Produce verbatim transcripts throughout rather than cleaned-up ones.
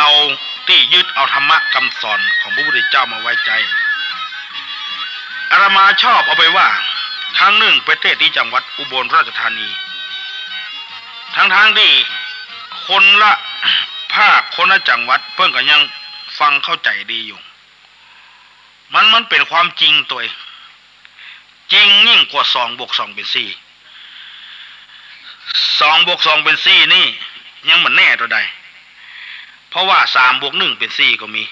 เอาตี้ยึดเอาธรรมะกำสอนของพระพุทธเจ้ามาไว้ใจ๊ อาตมาชอบเอาไปว่า ครั้งนึ่งไปเตศน์ตี้จังหวัดอุบลราชธานี ตึงๆ ตี้คนละภาคคนละจังหวัดเปิ้นก็ยังฟังเข้าใจ๋ดีอยู่ มัน มันเป๋นความจริงตวย จริงยิ่งกว่าสองบวกสองเป๋นสี่ สองบวกสองเป๋นสี่นี่ยังบ่แน่เต้าใด เพราะว่าสามบวกหนึ่งเป๋นสี่ก็มี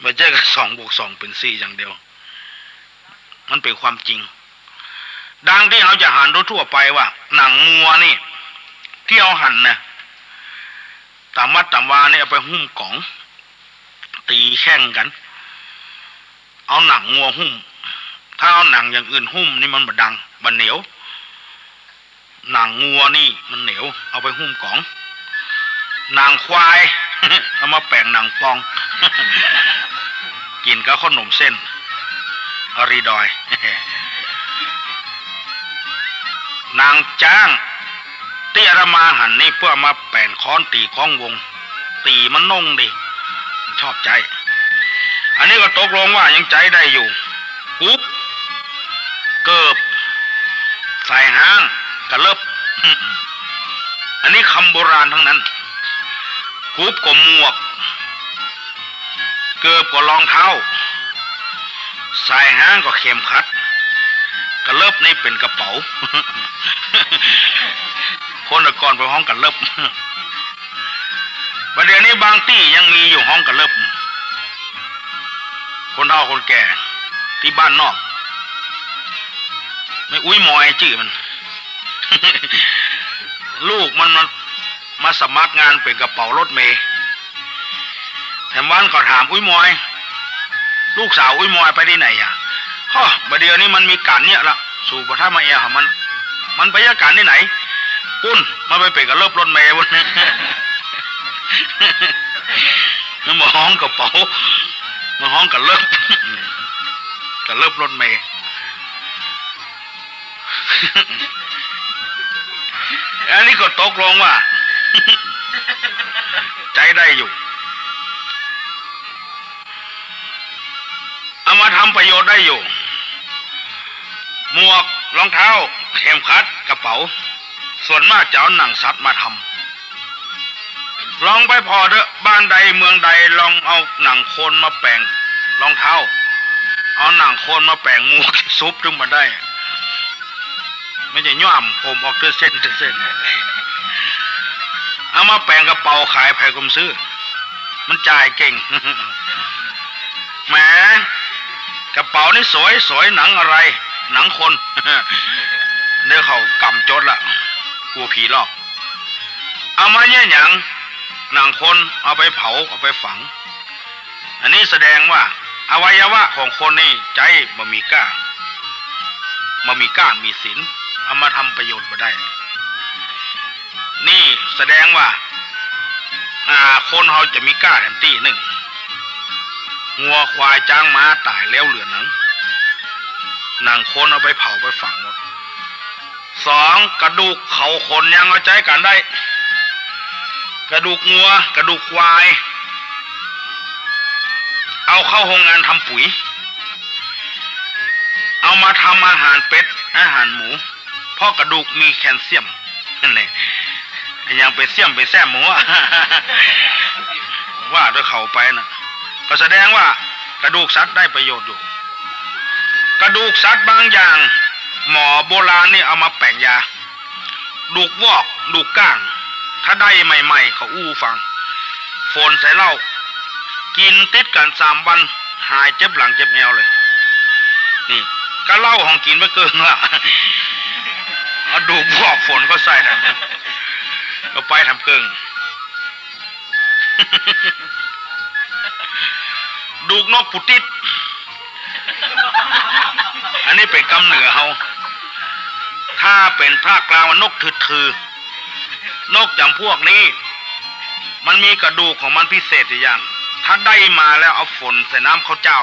บ่ใจ้ว่าสองบวกสองเป๋นสี่อย่างเดียว มันเป๋นความจริง ดังตี้เฮาจะหันทั่วๆ ไปว่า หนังงัวนี่ ตี้เฮาหันนะ ต๋ามวัดต๋ามวานี่เอาไปหุ้มก๋อง ตี๋แข่งกั๋น เอาหนังงัวหุ้ม ถ้าเอาหนังอย่างอื่นหุ้มนี่มันบ่ดัง บ่เหนียว หนังงัวนี่มันเหนียว เอาไปหุ้มก๋อง หนังควาย เอามาแป๋งหนังปอง กิ๋นกับข้าวหนมเส้น อรีดอย หนังจ๊าง ตี้อาตมาหันนี่เปื้อเอามาแป๋งค้อนตี๋ค้องวง ตี๋มันน่งดี ชอบใจ๊ อันนี้ก็ตกลงว่ายังใจ๊ได้อยู่ กุ๊บ เกิบ สายฮ้าง กะเลิบ อันนี้กำโบราณตึงนั้น กุ๊บก็หมวก เกิบก็รองเท้า สายฮ้างก็เข็มขัด กะเลิบนี่เป๋นกระเป๋า คนแต่ก่อนเปิ้นฮ้องกะเลิบ บ่าเดี่ยวนี้บางตี้ยังมีอยู่ฮ้องกะเลิบ คนเฒ่าคนแก่ตี้บ้านนอก แม่อุ๊ยมอยจื้อมัน ลูกมันมา มาสมัครงานเป๋นกระเป๋ารถเมล์ แถมวันก็ถามอุ๊ยมอย ลูกสาวอุ๊ยมอยไปตี้ไหนอะ ฮะ บ่าเดี่ยวนี้มันมีก๋านเยียะละ สูบ่าถ้ามาแอ่วหามัน มันไปเยียะก๋านตี้ไหน ปุ้น มันไปเป๋นกะเลิบรถเมล์ปุ้น มันบ่ฮ้องกระเป๋า มันฮ้องกะเลิบ กะเลิบรถเมล์ อันนี้ก็ตกลงว่า ใจ๊ได้อยู่ เอามาทำประโยชน์ได้อยู่ หมวก รองเท้า เข็มขัด กระเป๋า ส่วนมากจะเอาหนังสัตว์มาทำ ลองไปผ่อเต๊อะ บ้านใดเมืองใด ลองเอาหนังคนมาแป๋งรองเท้า เอาหนังคนมาแป๋งหมวก ซุบตึงบ่ได้ มันจะย่อมผมออกเต๊อะเส้นเต๊อะเส้น เอามาแป๋งกระเป๋าขาย ใผก็บ่ซื้อ มันจ่ายเก่ง แหม กระเป๋านี่สวย สวย หนังอะไร หนังคน เดี๋ยวเขากำจดละ กลัวผีหลอก เอามาเยียะหยัง หนังคน เอาไปเผา เอาไปฝัง อันนี้แสดงว่าอวัยวะของคนนี่ใจ๊บ่มีก้า บ่มีก้ามีศีล เอามาทำประโยชน์บ่ได้ นี่แสดงว่า อ่า คนเฮาจะมีก้าแถมตี้นึ่ง งัวควายจ๊างม้าต๋ายแล้วเหลือหนัง หนังคนเอาไปเผาไปฝังหมด สอง กระดูกเขาขนยังเอาใจ๊กั๋นได้ กระดูกงัว กระดูกควาย เอาเข้าโฮงงานทำปุ๋ย เอามาทำอาหารเป็ด อาหารหมู เพราะกระดูกมีแคลเซียม นั่นแหละ ยังไปเสี้ยมไปแซมหมูอะ ว่าเต๊อะเขาไปนะ ก็แสดงว่ากระดูกสัตว์ได้ประโยชน์อยู่ กระดูกสัตว์บางอย่าง หมอโบราณนี่เอามาแป๋งยา ดูกวอก ดูกก้าง ถ้าได้ใหม่ๆ เขาอู้ฟัง ฝนใส่เหล้า กิ๋นติดกั๋นสามวัน หายเจ็บหลังเจ็บแอวเลย นี่ ก็เหล้าของกิ๋นไปเกิ่งละ เอาดูกวอกฝนก็ใส่แถม ก็ไปแถมเกิ่ง ดูกนกปูติด อันนี้เป๋นกำเหนือเฮา ถ้าเป๋นภาคกลางว่านกถืดถือ นกจ๋ำพวกนี้ มันมีกระดูกของมันพิเศษอยู่อย่าง ถ้าได้มาแล้วเอาฝนใส่น้ำข้าวเจ้า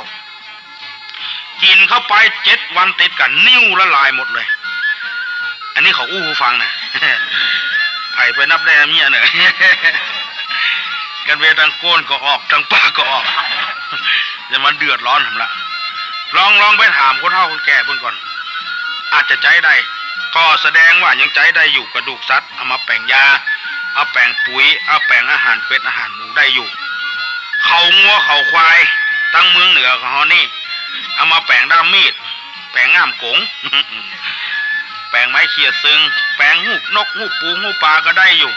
กิ๋นเข้าไปเจ็ดวันติดกั๋น นิ่วละลายหมดเลย อันนี้เขาอู้หื้อฟังนะ ใผไปนับได้นับเยียะเน่อ ก เวียนตังก้นก็ออก ตังปากก็ออก จะมาเดือดร้อนหำละ ลอง ลองไปถามคนเฒ่าคนแก่เปิ้นก่อน อาจจะใจ๊ได้ ก็แสดงว่ายังใจ๊ได้อยู่ กระดูกสัตว์เอามาแป๋งยา เอาแป๋งปุ๋ย เอาแป๋งอาหารเป็ดอาหารหมูได้อยู่ เขางัวเขาควาย ตังเมืองเหนือของเฮานี่ เอามาแป๋งด้ามมีด แป๋งง่ามก๋ง แป๋งไม้เขี่ยเซิง แป๋งฮูปนกฮูปปูฮูปปลาก็ได้อยู่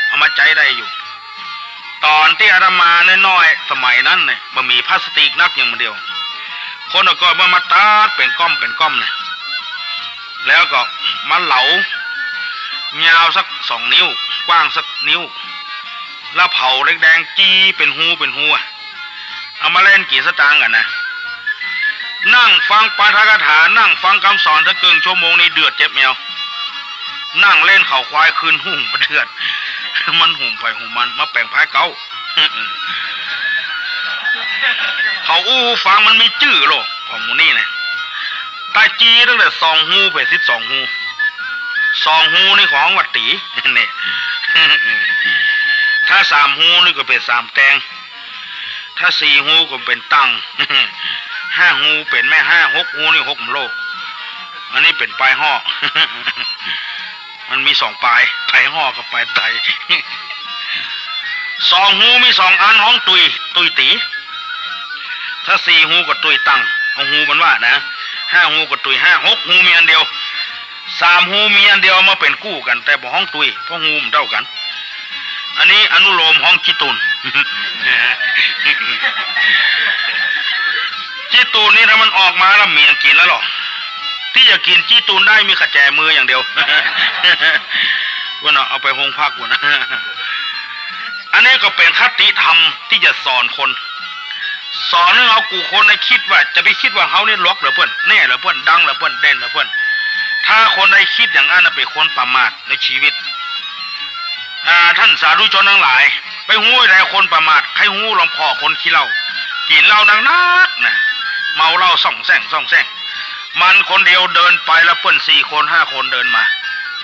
เอามาใจ๊ได้อยู่ ต๋อนตี้อาตมาน้อยๆ สมัยนั้นเนี่ย บ่มีพลาสติกนักอย่างเดียว คนก่อนมันมาตัดเป๋นก้อมเป๋นก้อมเนี่ย แล้วก็มาเหลา ยาวสักสองนิ้ว กว้างสักนิ้ว แล้วเผาแดงๆ จี้เป๋นฮูเป๋นฮูอะ เอามาเล่นกิ๋นสตางค์กั๋นนะ นั่งฟังปาฐกถา นั่งฟังกำสอนสักเกิ่งชั่วโมงนี่เดือดเจ็บแมว นั่งเล่นเขาควายคืนหุงบ่เดือด มันหุงไปหุงมัน มาแป๋งพายเก๊า เขาอู้ฟังมันมีจื้อโลกของหมู่นี่นะ ตาจี้ตั้งแต่สองฮูไปสิบสองฮู สองฮูนี่ของวัดตี๋ เนี่ย ถ้าสามฮูนี่ก็เป๋นสามแตง ถ้าสี่ฮูก็เป๋นตัง ห้าฮูเป๋นแม่ฮ้า หกฮูนี่หกหมโลก อันนี้เป๋นปายฮ้อ มันมีสองปาย ปายฮ้อกับปายไต สองฮูมีสองอันฮ้องตุย ตุยตี๋ ถ้าสี่ฮูก็ตุยตัง เอาฮูมันว่านะ ห้าฮูก็ตุยห้า หกฮูมีอันเดียว สามฮูมีอันเดียวมาเป๋นกู้กั๋น แต่บ่ฮ้องตุย เพราะฮูมันเต้ากั๋น อันนี้อนุโลมฮ้องขี้ตุ่น ขี้ตุ่นนี่ถ้ามันออกมาแล้วเมียกิ๋นแล้วหรอ ตี้จะกิ๋นขี้ตุ่นได้มีขะแจมืออย่างเดียว ว่าเนาะ เอาไปโฮงพักว่านะ อันนี้ก็เป๋นคติธรรมตี้จะสอนคน สอนหื้อเฮากู้คนได้กึ๊ดว่า จะไปกึ๊ดว่าเฮานี่หลวกเหลือเปิ้น แน่เหลือเปิ้น ดังเหลือเปิ้น เด่นเหลือเปิ้น ถ้าคนใดกึ๊ดอย่างอั้นนะเป๋นคนประมาทในชีวิต อ่า ต้านสาธุชนตังหลาย ไปฮู้ได้คนประมาท ใค่ฮู้ลองผ่อคนขี้เหล้า กิ๋นเหล้านักๆ นะ เมาเหล้าส่องแส้งส่องแส้ง มันคนเดียวเดินไปแล้วเปิ้นสี่คนห้าคนเดินมา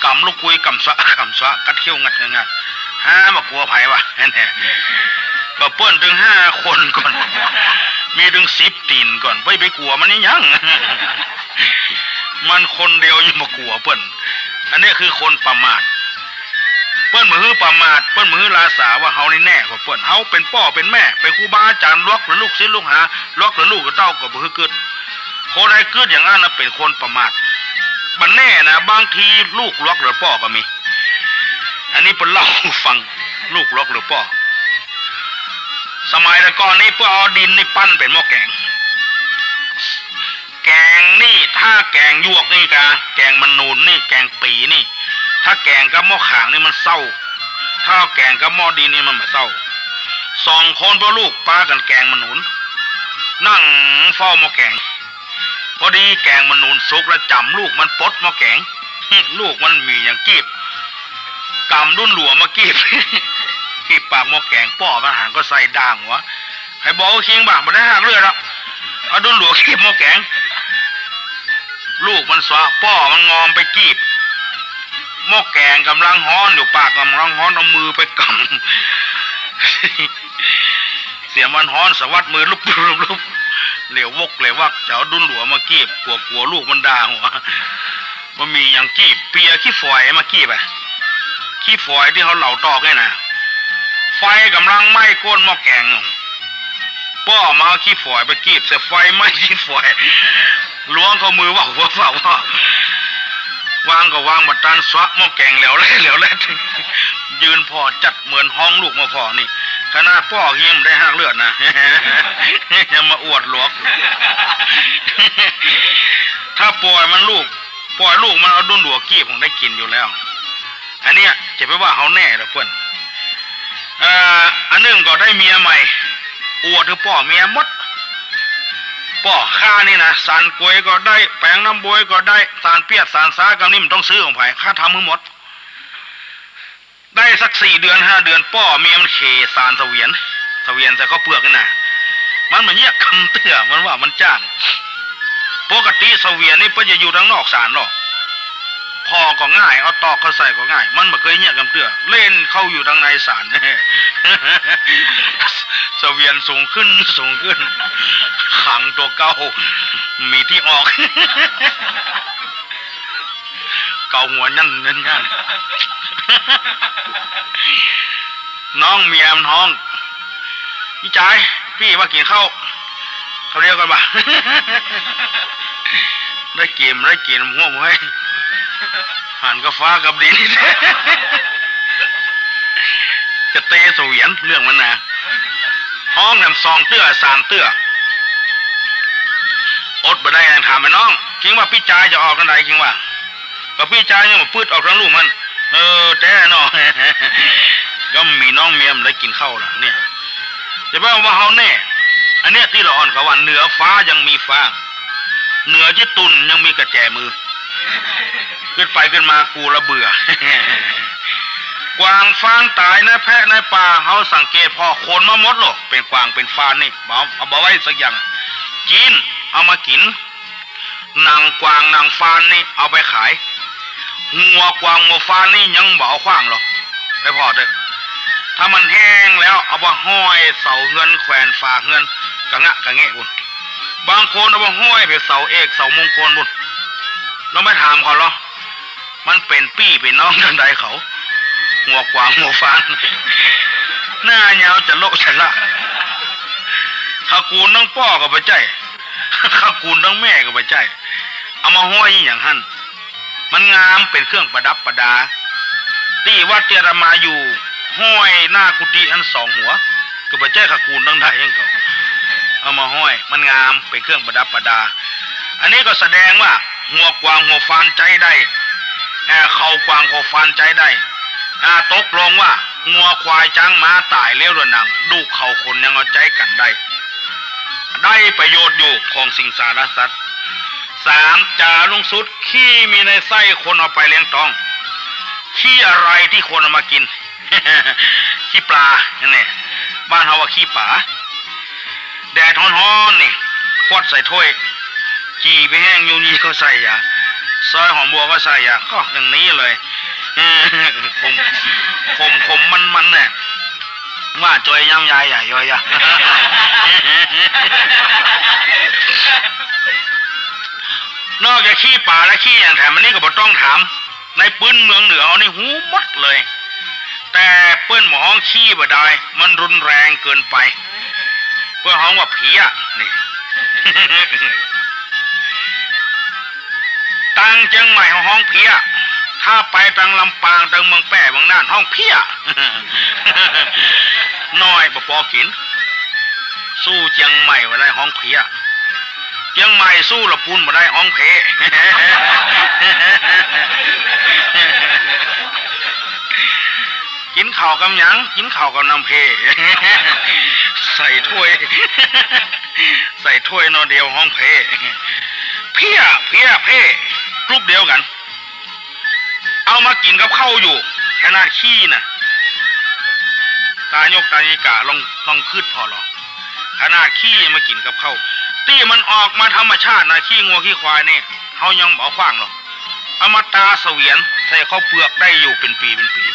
ก๋ำลูกกุย ก๋ำสะ ก๋ำสะ กัดเขี้ยวงัดงัดงัด หาบ่กั๋วใผวะ แน่ ก็เปิ้นตึงห้าคนก่อน มีตึงสิบตี๋นก่อน ไป ไปกั๋วมันอีหยัง มันคนเดียวยังบ่กั๋วเปิ้น อันนี้คือคนประมาท เปิ้นบ่หื้อประมาท เปิ้นบ่หื้อลาสาว่าเฮานี่แน่กว่าเปิ้น เฮาเป๋นป้อเป๋นแม่ เป๋นครูบาอาจ๋ารย์ หลวกเหลือลูกศิษย์ลูกหา หลวกเหลือลูกเหลือเต้าก็บ่หื้อกึ๊ด คนใดกึ๊ดอย่างอั้นนะเป๋นคนประมาท บ่แน่นะ บางทีลูกหลวกเหลือป้อก็มี อันนี้เปิ้นเล่าหื้อฟัง ลูกหลวกเหลือป้อ สมัยแต่ก่อนนี่เปิ้นเอาดินนี่ปั้นเป๋นหม้อแก๋ง แก๋งนี่ ถ้าแก๋งหยวกนี่กา แก๋งมะนูนนี่ แก๋งปี๋นี่ ถ้าแก๋งกับหม้อข่างนี่มันเศร้า ถ้าแก๋งกับหม้อดินนี่มันบ่เศร้า สองคนพ่อลูกปากั๋นแก๋งมะนูน นั่งเฝ้าหม้อแก๋ง พอดีแก๋งมะนูนสุกแล้วจ๋ำลูกมันปดหม้อแก๋ง ลูกมันมีหยังกีบ ก๋ำดุ้นหลัวมากีบ กีบปากหม้อแก๋ง ป้อมันหันก็ใส่ด่างหัว ใผบอกว่าคิงบ่ะ บ่ได้หากเลือดหรอก เอาดุ้นหลัวกีบหม้อแก๋ง ลูกมันสะ ป้อมันงอมไปกีบ หม้อแก๋งก่ำลังฮ้อนอยู่ ปากก่ำลังฮ้อน เอามือไปก๋ำ เสียมันฮ้อนสะวัดมือลุบลุบลุบ เหลียววกเหลียววัก จะเอาดุ้นหลัวมากีบ กั๋ว กั๋วลูกมันด่าหัว บ่มีหยังกีบ เปียขี้ฝอยมากีบอะ ขี้ฝอยตี้เฮาเหลาตอกเนี่ยนะ ไฟก่ำลังไหม้ก้นหม้อแก๋ง ป้อมาเอาขี้ฝอยไปกีบ แต่ไฟไหม้ขี้ฝอย ล้วงเข้ามือว่าหัวเฝ้าว่า วางก็วางบ่ตัน สะหม้อแก๋งแหลวแหลวแหลวแหลว ยืนผ่อจัดเหมือนฮ้องลูกมาผ่อนี่ ขนาดป้อยังบ่ได้หากเลือดนะ ยังมาอวดหลวก ถ้าปล่อยมันลูก ปล่อยลูกมันเอาดุ้นหลัวกีบคงได้กิ๋นอยู่แล้ว อันเนี้ยจะไปว่าเฮาแน่เหรอเปิ้น เอ่อ อันนึ่งก็ได้เมียใหม่ อวดหื้อป้อเมียหมด ป้อข้านี่นะ สานก๋วยก็ได้ แป๋งน้ำบวยก็ได้ สานเปียดสานซ้า กำนี้มันต้องซื้อของใผ ข้าทำหื้อหมด ได้สักสี่เดือนห้าเดือน ป้อเมียมันเขสานเสวียน เสวียนใส่ข้าวเปือกนี่นะ มันบ่เยียะกำเตื้อ มันว่ามันจ้าง ปกติเสวียนนี่เปิ้นจะอยู่ตางนอกสานหรอก ผ่อก็ง่าย เอาตอกเข้าใส่ก็ง่าย มันบ่เกยเยียะกำเตื้อ เล่นเข้าอยู่ตังในศาล เสวียนสูงขึ้น สูงขึ้น ขังตั๋วเก่า มีตี้ออก เกาหัวยันยันยัน น้องเมียมันฮ้อง "ปี้จาย ปี้ว่ากิ๋นข้าว ข้าวเดียวกั๋นบ่า" ได้กิ๋น ได้กิ๋น หัวหมูให้ หันกับฟ้ากับดิน จะเตเสวียนเรื่องมันนะ ฮ้องแหมสองเตื้อสามเตื้อ อดบ่ได้ ถามไอ้น้อง "เจ้งว่าปี้จายจะออกตังใด เจ้งว่า" ก็ปี้จายยังบ่ปื๊ดออกตังลู่มัน เออ แต๊เนาะ ก็มีน้องเมียมันได้กิ๋นข้าวละเนี่ย จะแปลว่าเฮาแน่ อันเนี้ยตี้ละอ่อนเขาว่าเหนือฟ้ายังมีฟาง เหนือจิ๊ดตุ่นยังมีกระแจมือ ขึ้นไปขึ้นมากูละเบื่อ กวางฟานต๋ายในแพะในป่า เฮาสังเกตผ่อขนมาหมดโลก เป๋นกวางเป๋นฟานนี่ บ่ เอาบ่ไว้สักอย่าง จีนเอามากิ๋น หนังกวางหนังฟานนี่เอาไปขาย หัวกวางหัวฟานนี่ยังบ่เอาขว้างหรอก ไปผ่อเต๊อะ ถ้ามันแห้งแล้วเอาไปห้อยเสาเฮือนแขวนฝาเฮือนกะงะกะแงะปุ้น บางคนเอาไปห้อยไปเสาเอกเสามงคลปุ้น ลองไปถามเขาลอ มันเป๋นปี้เป๋นน้องตังใดเขา หัวกวางหัวฟาน หน้ายาวจะโละจะละ ขะกู๋นตังป้อก็บ่ใจ้ ขะกู๋นตังแม่ก็บ่ใจ้ เอามาห้อยอย่างหั้น มันงามเป๋นเครื่องประดับประดา ตี้วัดตี้อาตมาอยู่ ห้อยหน้ากุฏิหั้นสองหัว ก็บ่ใจ้ขะกู๋นตังใดหั้นเขา เอามาห้อย มันงามเป๋นเครื่องประดับประดา อันนี้ก็แสดงว่าหัวกวางหัวฟานใจ๊ได้ เอ่อ เขากวางเขาฟานใจ๊ได้ อ่า ตกลงว่างัวควายจ๊างม้าต๋ายแล้วเดือหนัง ดูกเขาขนยังเอาใจ๊กั๋นได้ ได้ประโยชน์อยู่ของสิงสารสัตว์ สาม จ๋าลุงสุด ขี้มีในไส้คนเอาไปเลี้ยงต๊อง ขี้อะไรตี้คนเอามากิ๋น ขี้ป๋า นั่นแหละ บ้านเฮาว่าขี้ป๋า แดดฮ้อนๆ นี่ ขวดใส่ถ้วย จี่ไปแห้งยูยี่ก็ใส่ยา ซอยหอมบัวก็ใส่ยา ก็อย่างนี้เลย ขม ขม ขม มันๆ เนี่ย ว่าจอยย้ำยายใหญ่ย้อยยะ นอกจากขี้ป๋าและขี้อย่างแถมอันนี้ก็บ่ต้องถาม ในปื้นเมืองเหนือเฮานี่ฮู้หมดเลย แต่เปิ้นบ่ฮ้องขี้บ่ดาย มันรุนแรงเกินไป เปิ้นฮ้องว่าเพี้ย นี่ ตังเจียงใหม่เฮาฮ้องเพี้ย ถ้าไปตังลำปาง ตังเมืองแป้ เมืองน่าน ฮ้องเพี้ย น้อยบ่ปอกิ๋น สู้เจียงใหม่บ่ได้ฮ้องเพี้ย เจียงใหม่สู้ละปูนบ่ได้ฮ้องเพ กิ๋นข้าวกำหยัง กิ๋นข้าวกำน้ำเพ ใส่ถ้วย ใส่ถ้วยหน่อเดียวฮ้องเพ เพี้ย เพี้ย เพ กลุ่มเดียวกั๋น เอามากิ๋นกับข้าวอยู่ ขนาดขี้น่ะ ตายกตายิกา ลอง ลองคิดผ่อลอง ขนาดขี้มากิ๋นกับข้าว ตี้มันออกมาธรรมชาติน่ะ ขี้งัวขี้ควายนี่ เฮายังบ่เอาขว้างหรอก เอามาตาเสวียนใส่ข้าวเปลือกได้อยู่เป๋นปี๋เป๋นปี๋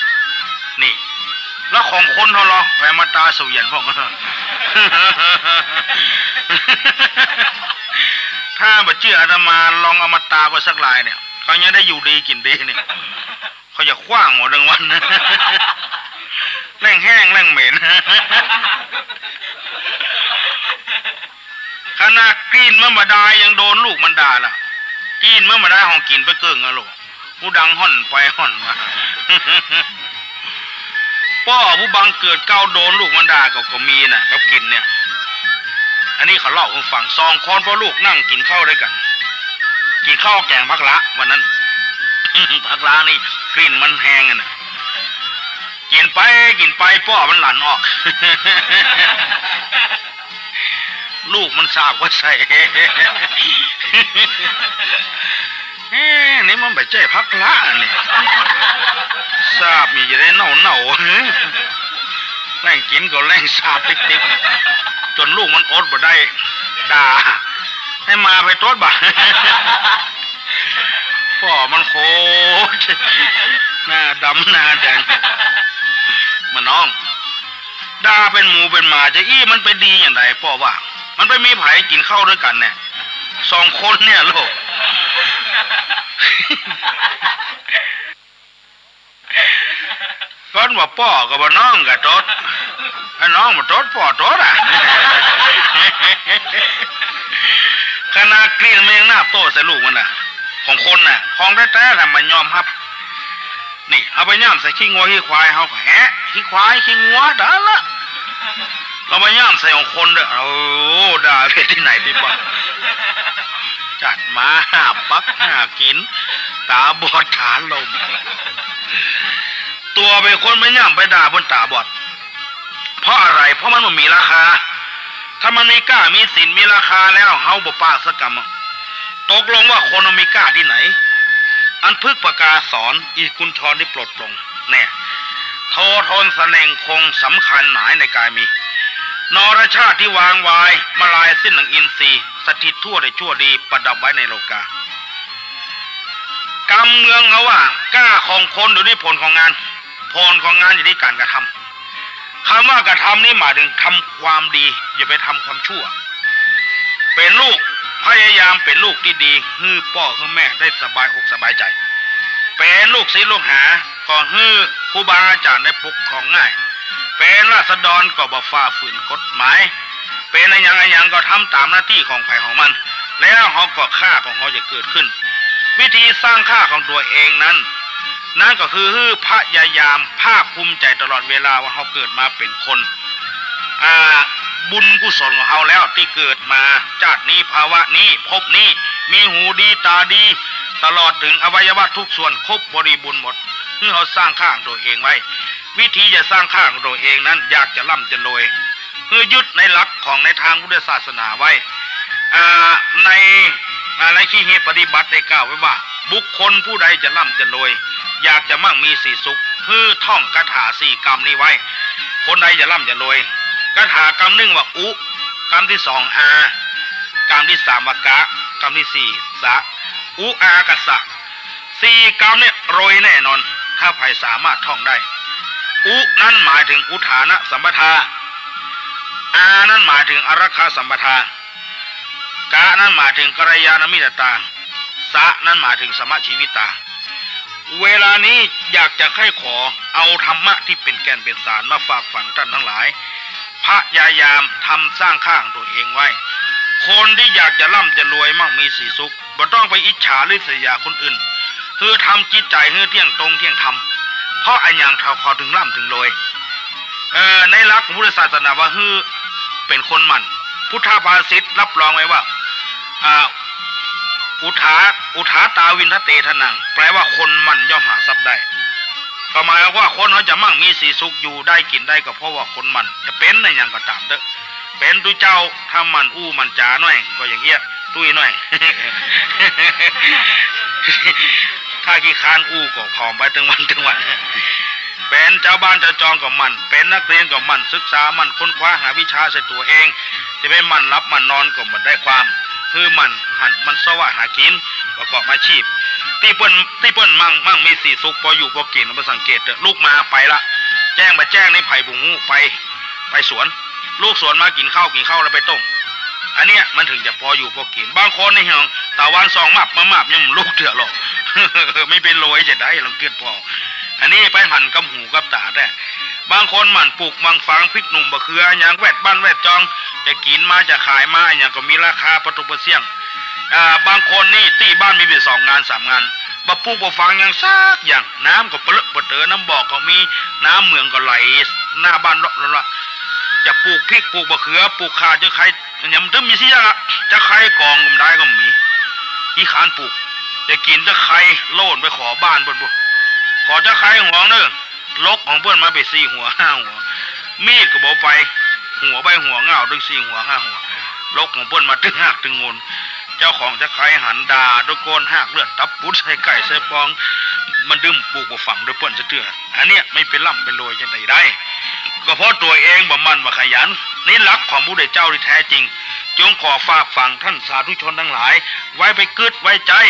นี่ แล้วของคนเฮาลอ ไปเอามาตาเสวียนพ่อง ถ้าบ่เจื้ออาตมา ลองเอามาตาไปสักลายเนี่ย เขายังได้อยู่ดีกิ๋นดีเนี่ย เขาจะขว้างหมดตังวัน แล่งแห้งแล่งเหม็น ขนาดกลิ่นมันบ่ดายยังโดนลูกมันด่าละ กลิ่นมันบ่ดาย ห้องกิ๋นไปเกิ่งอะลูก ผู้ดังฮ่อนไปฮ่อนมา ป้อผู้บังเกิดเกล้าโดนลูกมันด่าก็ ก็มีน่ะ กับกลิ่นเนี่ย อันนี้เขาเล่าหื้อฟัง สองคนพ่อลูกนั่งกิ๋นข้าวด้วยกั๋น กิ๋นข้าวแก๋งผักละวันนั้น ผักละนี่กลิ่นมันแฮงอะน่ะ กิ๋นไปกิ๋นไปป้อมันหลั่นออก ลูกมันสาบก็ใส่ เอ๊ะ นี่มันบ่ใจ้ผักละนี่ สาบนี่จะได้เน่าๆ แล่งกิ๋นก็แล่งสาบติ๊กๆ จ๋นลูกมันอดบ่ได้ ด่า หื้อหมาไปตดบ่า ป้อมันโขด หน้าดำหน้าแดง มาน้อง ด่าเป๋นหมูเป๋นหมาจะอี้ มันไปดีอย่างใดป้อว่า มันไปมีใผกิ๋นข้าวตวยกั๋นเนี่ย สองคนเนี่ยโลก ก้อนว่าป้อกับว่าน้องก็ตด ถ้าน้องบ่ตดป้อตดอะ ขนาดกลิ่นมันยังน่าโต้ใส่ลูกมันน่ะ ของคนน่ะ ของแต๊ๆ ถ้ามันยอมฮับ นี่ เอาไปย่ำใส่ขี้งัวขี้ควาย เฮาก็แฮะ ขี้ควายขี้งัวด่าละ เอาไปย่ำใส่ของคนเด้อ โอ้ ด่าเป๋นตี้ไหนตี้บ่า จัดมาห้าปักห้ากิ๋น ต๋าบอดต๋าลม ตั๋วเป๋นคนไปย่ำไปด่าเปิ้นต๋าบอด เพราะอะไร เพราะมันบ่มีราคา ถ้ามันมีก้ามีสินมีราคาแล้ว เฮาบ่ปากสักกำอะ ตกลงว่าคนมันมีก้าตี้ไหน อันพึกษ์ปากาสอน อีกุณฑรที่ปลดปลง แน่ โททนเสน่ห์คง สำคัญหมายในกายมี นรชาติที่วางวาย มาลายสิ้นหนังอินทรีย์ สถิตทั่วในชั่วดี ประดับไว้ในโลกา กำเมืองเขาว่า ก้าของคนอยู่ตี้ผลของงาน ผลของงานอยู่ตี้ก๋านกระทำ กำว่ากระทำนี่หมายเถิงทำความดี อย่าไปทำความชั่ว เป๋นลูก พยายามเป๋นลูกตี้ดี หื้อป้อหื้อแม่ได้สบายอกสบายใจ๋ เป๋นลูกศิษย์ลูกหา ก็หื้อครูบาอาจ๋ารย์ได้ปกครองง่าย เป๋นราษฎรก็บ่ฝ่าฝืนกฎหมาย เป๋นอะหยังอะหยังก็ทำต๋ามหน้าตี้ของใผของมัน แล้วเฮาก็ค่าของเฮาจะเกิดขึ้น วิธีสร้างค่าของตั๋วเองนั้น นั้นก็คือหื้อพยายามภาคภูมิใจ๋ตลอดเวลาว่าเฮาเกิดมาเป๋นคน อ่า บุญกุศลของเฮาแล้วตี้เกิดมา จาตินี้ ภาวะนี้ ภพนี้ มีหูดีต๋าดี ตลอดเถิงอวัยวะทุกส่วนครบบริบูรณ์หมด หื้อเฮาสร้างค่าของตั๋วเองไว้ วิธีจะสร้างค่าของตั๋วเองนั้น อยากจะร่ำจะรวย หื้อยึดในหลักของในตางพุทธศาสนาไว้ อ่า ใน อ่า ในคีรีปฏิบัติได้กล่าวไว้ว่า บุคคลผู้ใดจะร่ำจะรวย อยากจะมั่งมีสีสุข หื้อท่องคาถาสี่กำนี้ไว้ คนใดจะร่ำจะรวย คาถากำนึ่งว่าอุ กำตี้สองอา กำตี้สามว่ากะ กำตี้สี่สะ อุอากัสสะ สี่กำเนี่ยรวยแน่นอน ถ้าใผสามารถท่องได้ อุนั้นหมายเถิงอุทฐานสัมปทา อานั้นหมายเถิงอารักขาสัมปทา กะนั้นหมายเถิงกัลยาณมิตรตา สะนั้นหมายเถิงสมชีวิตา เวลานี้อยากจะใค่ขอเอาธรรมะตี้เป๋นแก่นเป๋นสารมาฝากฝังต้านตังหลาย พยายามทำสร้างค่าของตั๋วเองไว้ คนตี้อยากจะร่ำจะรวยมั่งมีสีสุข บ่ต้องไปอิจฉาริษยาคนอื่น หื้อทำจิตใจ๋หื้อเตี้ยงตรงเตี้ยงธรรม เพราะอะหยังเขาเถิงร่ำเถิงรวย เอ่อ ในหลักของพุทธศาสนาว่าหื้อเป๋นคนหมั่น พุทธภาษิตรับรองไว้ว่า อ่า อุทา อุทาตาวินทะเตทะนัง แปลว่าคนหมั่นย่อมหาทรัพย์ได้ ก็หมายความว่าคนเฮาจะมั่งมีสีสุขอยู่ได้กิ๋นได้ก็เพราะว่าคนหมั่น จะเป๋นอะหยังก็ต๋ามเต๊อะ เป๋นตุ๊เจ้า ถ้าหมั่นอู้หมั่นจ๋าหน้อย ก็อย่างเอี้ย ตุ้ยหน้อย ถ้าขี้คร้านอู้ก็ผอมไปตึงวันตึงวัน เป๋นจาวบ้านจาวจองก็หมั่น เป๋นนักเรียนก็หมั่นศึกษา หมั่นค้นคว้าหาวิชาใส่ตั๋วเอง จะไปหมั่นหลับหมั่นนอนก็บ่ได้ความ หื้อหมั่นหันหมั่นเซาะหากิ๋น ประกอบอาชีพ ตี้เปิ้น ตี้เปิ้นมั่ง มั่งมีสีสุข ปออยู่ปอกิ๋น บ่สังเกตเต๊อะ ลุกมาไปละ แจ้งบ่แจ้งนี่ใผบ่ฮู้ ไป ไปสวน ลุกสวนมากิ๋นข้าว กิ๋นข้าวแล้วไปต้ง อันเนี้ยมันเถิงจะปออยู่ปอกิ๋น บางคนนี่เหรอ ตะวันส่องมับมามับยังบ่ลุกเตื้อหรอก ไม่เป๋นรวยจะได้ ลองกึ๊ดผ่อ อันนี้ไปหันกับหูกับต๋าแต๊ บางคนหมั่นปลูกหมั่นฝังพริกหนุ่มบ่าเขืออะหยังแวดบ้านแวดจอง จะกิ๋นมาจะขายมาอะหยังก็มีราคาปะตกปะเสี้ยง อ่า บางคนนี่ตี้บ้านมีเป๋นสองงานสามงาน บ่ปลูกบ่ฝังหยังสักอย่าง น้ำก็เปลอะปะเต๋อ น้ำบ่อก็มี น้ำเหมืองก็ไหลหน้าบ้านเลาะๆ จะปลูกพริกปลูกบ่าเขือ ปลูกข่าจะใค่ ยังบ่มีสักอย่างอะ จะใค่กองก็บ่ได้ก็บ่มี ขี้คร้านปลูก จะกิ๋นจะใค่โล่นไปขอบ้านเปิ้นปู้น ขอจะใค่หวงเน่อ ลกของเปิ้นมาไปสี่หัวห้าหัว มีดก็บ่ไป หัวไปหัวเหง้าตึงสี่หัวห้าหัว ลกของเปิ้นมาตึงฮากตึงโงน เจ้าของจะใค่หันด่าตะโกนฮากเลือดตับปุดใส่ไก่ใส่ปอง มันตึงปลูกบ่ฝังตวยเปิ้นสักเตื้อ อันเนี้ยไม่เป๋นร่ำเป๋นรวยจังใดได้ ก็เพราะตั๋วเองบ่หมั่นบ่ขยัน นี่หลักของพระพุทธเจ้าที่แท้จริง จึงขอฝากฝังต้านสาธุชนตังหลาย ไว้ไปกึ๊ดไว้ใจ๊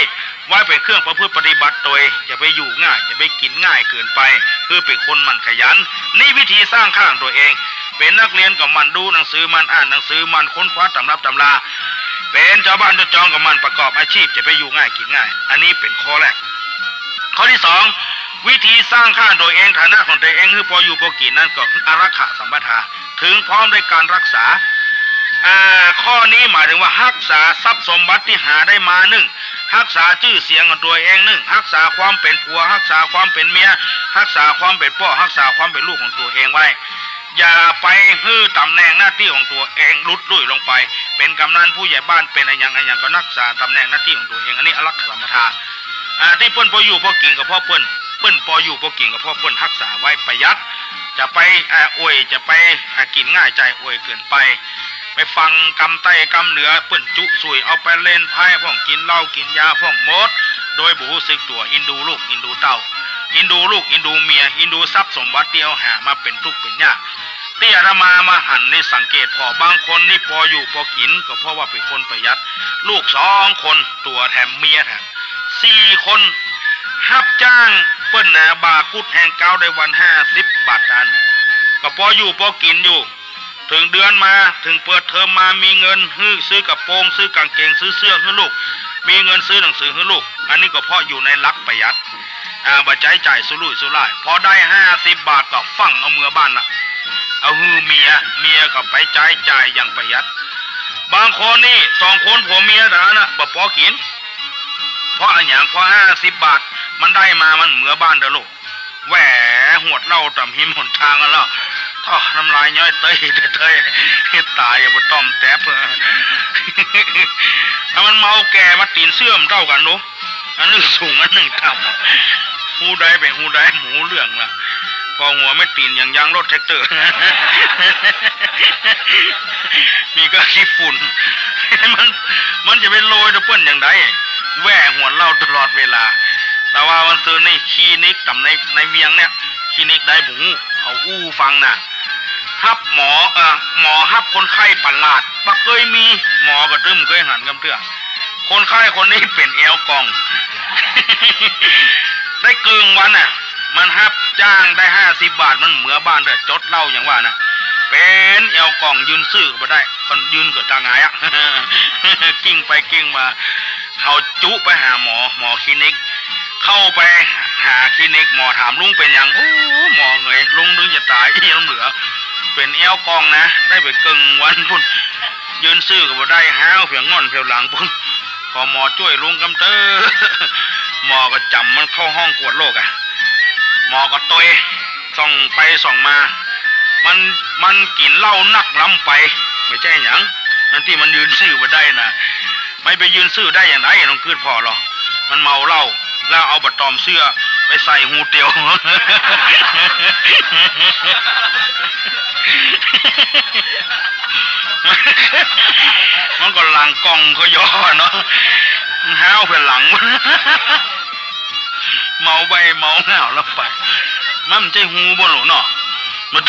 ไว้เป๋นเครื่องประพฤติปฏิบัติตวย อย่าไปอยู่ง่าย อย่าไปกิ๋นง่ายเกินไป คือเป๋นคนหมั่นขยัน นี่วิธีสร้างค่าของตั๋วเอง เป๋นนักเรียนก็หมั่นดูหนังสือ หมั่นอ่านหนังสือ หมั่นค้นคว้าตำรับตำรา เป๋นจาวบ้านจาวจองก็หมั่นประกอบอาชีพ อย่าไปอยู่ง่ายกิ๋นง่าย อันนี้เป๋นข้อแรก ข้อตี้สอง วิธีสร้างค่าตั๋วเอง ฐานะของตั๋วเอง หื้อปออยู่ปอกิ๋นนั้นก็อารักขาสัมปทา เถิงพร้อมด้วยก๋านฮักษา อ่า ข้อนี้หมายเถิงว่าฮักษาทรัพย์สมบัติตี้หาได้มานึ่ง ฮักษาจื้อเสียงของตั๋วเองนึ่ง ฮักษาความเป๋นผัว ฮักษาความเป๋นเมีย ฮักษาความเป๋นป้อ ฮักษาความเป๋นลูกของตั๋วเองไว้ อย่าไปหื้อต๋ำแหน่งหน้าตี้ของตั๋วเองหลุดลุ่ยลงไป เป๋นกำนันผู้ใหญ่บ้าน เป๋นอะหยังอะหยังก็ฮักษาต๋ำแหน่งหน้าตี้ของตั๋วเอง อันนี้อารักขาสัมปทา อ่า ตี้เปิ้นปออยู่ปอกิ๋นก็เพราะเปิ้น เปิ้นปออยู่ปอกิ๋นก็เพราะเปิ้นฮักษาไว้ประหยัด จะไป อ่า อวย จะไป อ่า กิ๋นง่ายจ่ายอวยเกินไป ไปฟังกำใต้กำเหนือเปิ้นจุสุย เอาไปเล่นไพ่พ่อง กิ๋นเหล้ากิ๋นยาพ่องหมด โดยบ่ฮู้สึกตั๋ว อินดูลูกอินดูเต้า อินดูลูกอินดูเมีย อินดูทรัพย์สมบัติตี้เฮาหามาเป๋นตุ๊กเป๋นยาก ตี้อาตมามาหันนี่สังเกตผ่อ บางคนนี่ปออยู่ปอกิ๋นก็เพราะว่าเป๋นคนประหยัด ลูกสองคน ตั๋วแถมเมียแถม สี่คน ฮับจ้างเปิ้นนะ บ่ากุดแฮงก้าวได้วันห้าสิบบาทตัน ก็ปออยู่ปอกิ๋นอยู่ เถิงเดือนมา เถิงเปิดเทอมมา มีเงินหื้อซื้อกระโปรง ซื้อกางเกง ซื้อเสื้อหื้อลูก มีเงินซื้อหนังสือหื้อลูก อันนี้ก็เพราะอยู่ในหลักประหยัด อ่า บ่ใจ๊จ่ายสุรุ่ยสุร่าย พอได้ห้าสิบบาทก็ฟั่งเอาเมือบ้านละ เอาหื้อเมีย เมียก็ไปใจ๊จ่ายอย่างประหยัด บางคนนี่สองคนผัวเมียเต้านั้นน่ะ บ่ปอกิ๋น เพราะอะหยัง เพราะห้าสิบบาทมันได้มา มันเมือบ้านเตื้อลูก แหว่ หวดเหล้าต๋ามหิมหนตางหั้นแล้ว ท้อ น้ำลายย้อยเต๊ยเต๊ย ต๋ายอย่าบ่ต้อมแต๊บ ถ้ามันเมาแก่มาตี๋นเสื้อมันเต้ากั๋นดู อันนึ่งสูงอันนึ่งต่ำ ฮู้ได้เป๋นฮู้ได้ บ่ฮู้เรื่องละ พอหัวแม่ตี๋นอย่างยางรถแทรกเตอร์ มีก้าขี้ฝุ่น มัน มันจะไปโลยตะเปิ้นอย่างใด แหว่หวดเหล้าตลอดเวลา แต่ว่าวันซืนนี่คลินิกต๋ามใน ในเวียงเนี่ย คลินิกใดบ่ฮู้ เขาอู้ฟังน่ะ ฮับหมอ เอ่อ หมอฮับคนไข้ประหลาด บ่เกยมี หมอก็ตึงบ่เกยหันกำเตื้อ คนไข้คนนี้เป๋นแอวก่อง ได้เกิ่งวันน่ะ มันฮับจ้างได้ห้าสิบบาท มันเมือบ้านเตื้อ จดเหล้าอย่างว่าน่ะ เป๋นแอวก่อง ยืนซื้อก็บ่ได้ คนยืนก็ตาหงายอะ กลิ้งไปกลิ้งมา เขาจุไปหาหมอ หมอคลินิก เข้าไปหาคลินิก หมอถาม "ลุงเป๋นหยัง?" "โอ้ หมอเหงย ลุงตึงจะต๋าย อี้ล้ำเหลือ เป๋นแอวก่องนะ ได้ไปเกิ่งวันปู้น ยืนซื้อก็บ่ได้ ฮ้าวเผียวง่อนเผียวหลังปู้น ขอหมอจ้วยลุงกำเต๊อะ" หมอก็จ๋ำมันเข้าห้องกวดโรคอะ หมอก็ตวย ส่องไปส่องมา มัน มันกิ๋นเหล้านักล้ำไป บ่ใจ้หยัง อันตี้มันยืนซื้อบ่ได้น่ะ มันไปยืนซื้อได้อย่างใด ลองกึ๊ดผ่อลอ มันเมาเหล้า แล้วเอาบ่าตอมเสื้อไปใส่ฮูเตียว มันก็หลังก่องก็ย่อเนาะ มันฮ้าวไปหลัง เมาใบ้เมาเหง้าแล้วไป มันบ่ใจ้ฮูบ่หลูเนาะ มัน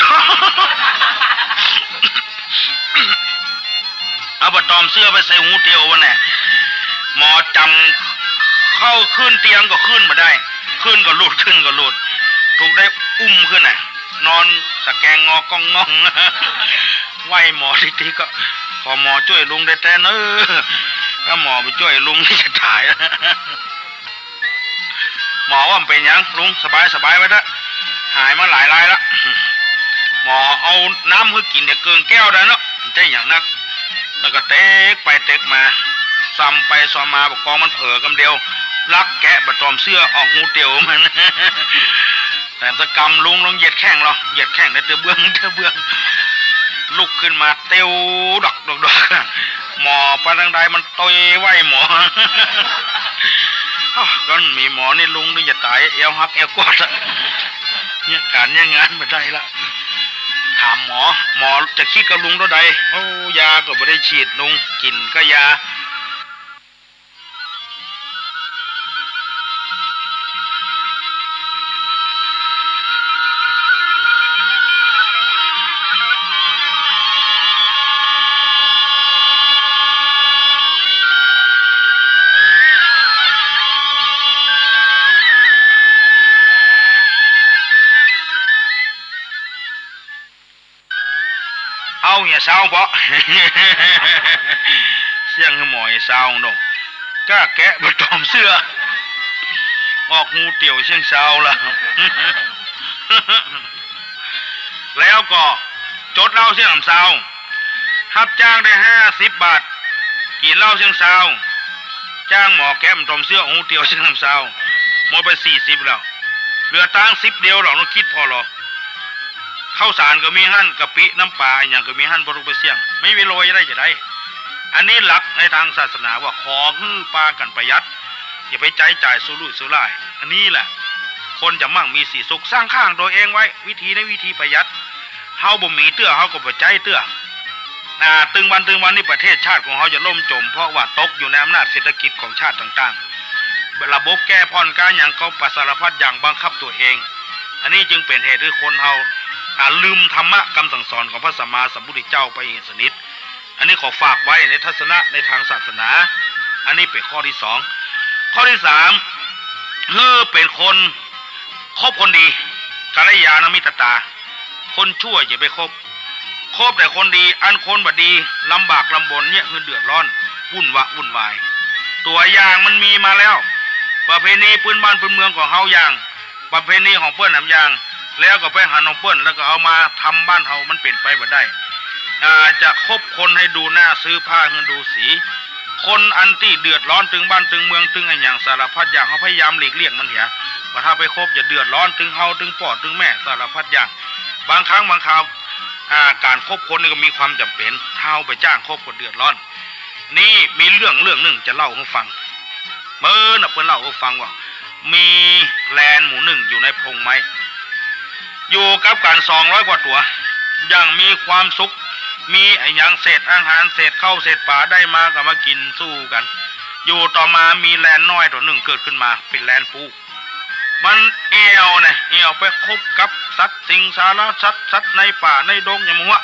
เอาบ่าตอมเสื้อไปใส่ฮูเตียววันแหละ หมอจ๋ำเข้าขึ้นเตียงก็ขึ้นบ่ได้ ขึ้นก็หลุด ขึ้นก็หลุด ถูกได้อุ้มขึ้นน่ะ นอนสะแกงงอก้องง่อง ไหว้หมอติ๊กๆ ก็ "ขอหมอจ้วยลุงแต๊ๆ เน้อ ถ้าหมอบ่จ้วยลุงนี่จะต๋าย" หมอว่า "บ่เป๋นหยังลุง สบายสบายไว้เต๊อะ หายมาหลายรายละ" หมอเอาน้ำหื้อกิ๋นเดียวเกิ่งแก้วได้เนาะ บ่ใจ้หยังนัก แล้วก็เต๊กไปเต๊กมา ส่ำไปส่ำมา บ่ากองมันเผลอกำเดียว ลักแกะบ่าตอมเสื้อออกฮูเตียวมัน แต่สักกำลุงลองเหยียดแข้งลอ เหยียดแข้งได้เตื้อเบื้อง เตื้อเบื้อง ลุกขึ้นมาเตียวดอกดอกดอก หมอไปตางใดมันตวยไหว้หมอ อ้าว ก็มีหมอนี่ลุงนี่จะต๋าย แอวหักแอวกวาดละ เยียะก๋านเยียะงานบ่ได้ละ ถามหมอ "หมอจะกึ๊ดกับลุงเต้าใด" "โอ้ ยาก็บ่ได้ฉีดลุง กิ๋นก็ยา" เอาเหียซาวเปาะ เสี้ยงหื้อหมอเหียซาวดง ก้าแกะบ่ตอมเสื้อ ออกฮูเตียวเสี้ยงซาวละ แล้วก็จดเหล้าเสี้ยงหนำซาว ฮับจ้างได้ห้าสิบบาท กิ๋นเหล้าเสี้ยงซาว จ้างหมอแกะบ่ตอมเสื้อ ฮูเตียวเสี้ยงหนำซาว หมดไปสี่สิบแล้ว เหลือตังค์สิบเดียว ลองนึกกึ๊ดผ่อลอ ข้าวสารก็มีหั้น กะปิน้ำป๋าอะหยังก็มีหั้น บ่ต้องไปเสี้ยง ไม่มีโลยได้จะได้ อันนี้หลักในตางศาสนาว่าขอหื้อปากั๋นประหยัด อย่าไปใจ๊จ่ายสุรุ่ยสุร่าย อันนี้แหละ คนจะมั่งมีสีสุข สร้างข้างตัวเองไว้ วิธีในวิธีประหยัด เฮาบ่มีเตื้อ เฮาก็บ่ใจ๊เตื้อ อ่า ตึงวันตึงวันนี้ประเทศชาติของเฮาจะล่มจม เพราะว่าตกอยู่ในอำนาจเศรษฐกิจของชาติต่างๆ ระบบแก้ผ่อนก้าหยังก็ปะสารพัดอย่างบังคับตัวเอง อันนี้จึงเป๋นเหตุหื้อคนเฮา อ่า ลืมธรรมะกำสั่งสอนของพระสัมมาสัมพุทธเจ้าไปอย่างสนิท อันนี้ขอฝากไว้ในทัศนะในตางศาสนา อันนี้เป๋นข้อตี้สอง ข้อตี้สาม หื้อเป๋นคนคบคนดี กัลยาณมิตรตา คนชั่วอย่าไปคบ คบแต่คนดี อันคนบ่ดี ลำบากลำบนเนี่ย หื้อเดือดร้อน วุ่นวะวุ่นวาย ตั๋วอย่างมันมีมาแล้ว ประเพณีปื้นบ้านปื้นเมืองของเฮาอย่าง ประเพณีของเปิ้นหนำอย่าง แล้วก็ไปหันของเปิ้น แล้วก็เอามาทำบ้านเฮา มันเป๋นไปบ่ได้ อ่า จะคบคนหื้อดูหน้า ซื้อผ้าหื้อดูสี คนอันตี้เดือดร้อนตึงบ้านตึงเมืองตึงอะหยังสารพัดอย่าง เฮาพยายามหลีกเลี่ยงมันเหีย บ่ถ้าไปคบจะเดือดร้อนตึงเฮาตึงป้อตึงแม่สารพัดอย่าง บางครั้งบางคราว อ่า ก๋านคบคนนี่ก็มีความจ๋ำเป๋น ถ้าเฮาไปจ้างคบก็เดือดร้อน นี่มีเรื่องเรื่องนึ่งจะเล่าหื้อฟัง เมื่อน่ะเปิ้นเล่าหื้อฟังว่า มีแลนหมู่นึ่งอยู่ในพงไม้ อยู่กับกั๋นสองร้อยกว่าตั๋ว อย่างมีความสุข มีอะหยังเศษอาหารเศษข้าวเศษป๋าได้มาก็มากิ๋นสู้กั๋น อยู่ต่อมามีแลนน้อยตั๋วนึ่งเกิดขึ้นมา เป๋นแลนปู มันแอ่วนะ แอ่วไปคบกับสัตว์สิงสารสัตว์ สัตว์ในป่าในดงอย่างหมู่อะ